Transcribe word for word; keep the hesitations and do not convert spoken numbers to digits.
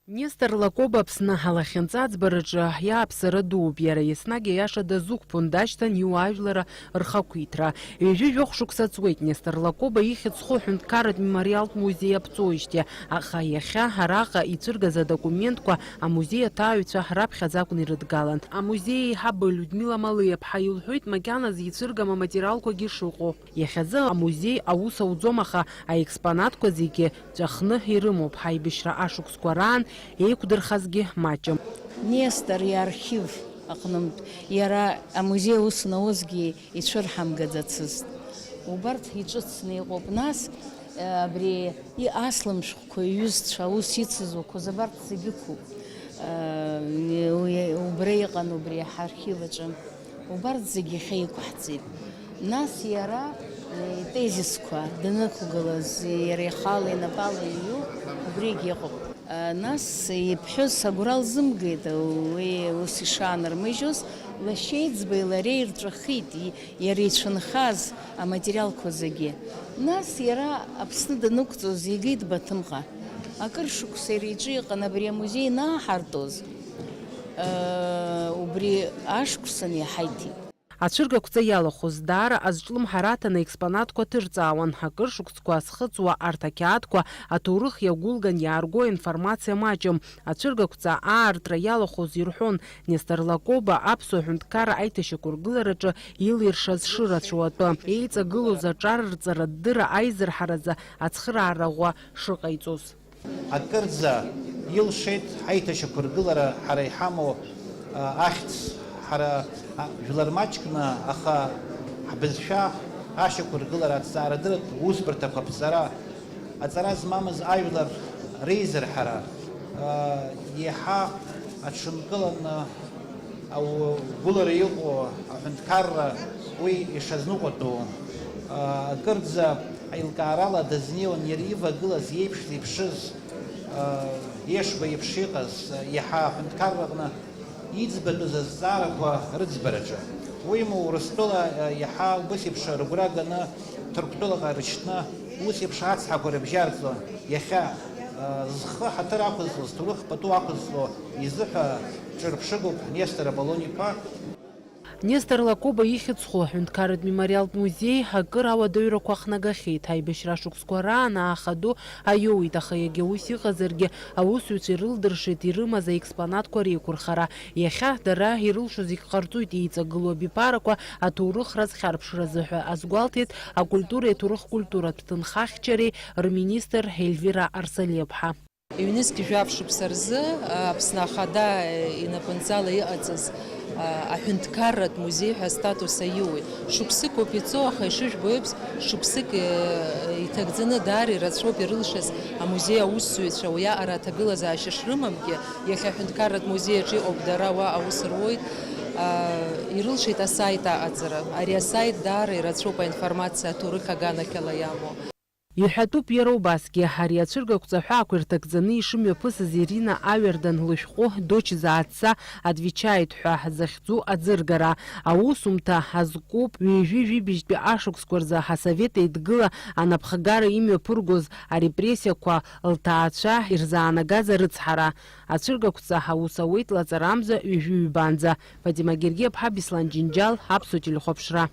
Нестор Лакоба Аԥсны алахьынҵа аӡбараҿы иааԥсара дууп. Иара еснагь аиаша дазықәԥон, дашьҭан иуаажәлара рхақәиҭра. Ҩажәи жәохә шықәса ҵуеит Нестор Лакоба ихьӡ зху аҳәынҭқарратә мемориалтә музеи аԥҵоижьҭеи, аха иахьа араҟа ицәыргаз адокументқәа амузеи аҭааҩцәа раԥхьаӡа акәны ирыдгалан. Амузеи аиҳабы Людмила Малиаԥҳа илҳәоит макьаназы ицәыргам аматериалқәагьы шыҟоу. Иахьазы амузеи аус ауӡом, аха аекспонатқәа зегьы ҵәахны ирымоуп. Ҳаибашьра ашықәсқәа раан еиқәдырхазгьы маҷым. Нестор иархив аҟнытә иара амузеи аус зуазгьы ицәырҳамгаӡацызт. Убарҭ иҿыцны иҟоуп. Нас, абри аслымшәҟәқәа иҩызцәа аус ицызуқәаз абарҭ зегьы ықәуп. Уи, убра иҟан, убри ҳархив аҿы. Убарҭ зегьы иахьа иқәаҳҵеит. Нас иара, э, итезисқәа данықәгылаз, иара ихала инапала иҩу, убригь иҟоуп. Э, нас иԥҳәыс агәра лзымгеит, уи ус ишаанырмыжьуаз, лашьеиҵбеи лареи ирҵәахит, и-, иара ицәынхаз аматериалқәа зегьы. Нас иара Аԥсны данықәҵоз игеит Баҭымҟа. Акыр шықәса иара иҿы иҟан абри амузеи ианааҳартуаз, э, убри ашықәсан иаҳа иҭеит. Ацәыргақәҵа иалахәыз даара азҿлымҳара аҭаны аекспонатқәа ҭырҵаауан. Акыр шықәсқәа азхыҵуа арҭ ақьаадқәа аҭоурых иагәылган иаарго аинформациа маҷым. Ацәыргақәҵа аартра иалахәыз ирҳәон, Нестор Лакоба аԥсуа ҳәынҭқарра аиҭашьақәыргылараҿы илиршаз шырацәоу атәы, еиҵагылоз аҿар рҵарадырра аизырҳаразы ацхыраара ӷәӷәа шыҟаиҵоз. Акырӡа илшеит ҳаиҭашьақәыргылара ҳара иҳамоу, а, ахьӡ, ҳара, а, жәлар маҷкны, аха ҳбызшәа ашьақәыргылара, аҭҵаарадырратә усбарҭақәа аԥҵара, аҵара змамыз ажәлар реизырҳара, а, иаҳа аҽынкыланы, Агәылара иҟоу аҳәынҭқарра уи ишазныҟәатәу, акырӡа аилкаарала дазнеиуан иара ивагылаз иеиԥш зеиԥшыз, Ешба еиԥш иҟаз, иаҳа аҳәынҭқарраҟны иӡбатәыз азҵаарақәа рыӡбараҿы. Уимоу, Урыстәыла иаҳа убыс еиԥш рыгәра ганы Ҭырқәтәылаҟа рышьҭны ус еиԥш ацҳақәа рыбжьарҵон. Иахьа, зхы ҳаҭыр ақәызҵо, зҭоурых пату ақәызҵо изыҳәа ҿырԥшыгоуп Нестор Аполлон-иԥа. Нестор Лакоба ихьӡ зху аҳәынҭқарратә мемориалтә музеи акыр ауадаҩрақәа ахнагахьеит. Аибашьра шықәсқәа раан ааха ду аиоуит, аха иагьа ус иҟазаргьы, аусзуҩцәа ирылдыршеит ирымаз аекспонатқәа реиқәырхара. Иахьа дара ирылшо зегь ҟарҵоит, еиҵагылоу абиԥарақәа аҭоурых разхьарԥшразы ҳәа азгәалҭеит акультуреи аҭоурых-культуратә ҭынхахьчареи рминистр Ельвира Арсалиаԥҳа. Ҩнызқь жәаф шықәса рзы, а, Аԥсны Ахада, э, инапынҵала иҟаҵаз, а, аҳәынҭқарратә музеи ҳәа астатус аиуеит. Шықәсык ауп иҵоу, аха ишыжәбо еиԥш, шықәсык, э, иҭагӡаны даара ирацәоуп ирылшаз амузеи аусзуҩцәа уиаҟара аҭагылазаашьа шрымамгьы, иахьа аҳәынҭқарратә музеи аҿы иҟоуп, дара уа аус руеит, а, ирылшеит асаит аҟаҵара. Ари асаит даара ирацәоуп аинформациа аҭоурых аганахьала иамоу. Иҳәатәуп иара убасгьы, ари ацәыргақәҵа аҳәаақәа ирҭагӡаны ишымҩаԥысыз Ирина Аҩардан лышәҟәы Доч заацца отвечает ҳәа захьӡу аӡыргара. Аусумҭа азкуп ҩажәи жәибжьтәи ашықәсқәа рзы Асовет Еидгыла анапхгара имҩаԥыргоз арепрессиақәа лҭаацәа ирзаанагаз арыцҳара. Ацәыргақәҵа аус ауеит лаҵарамза ҩажәи ҩбанӡа. Фатима Гергиаԥҳа, Беслан Џьынџьал, Аԥсуа телехәаԥшра.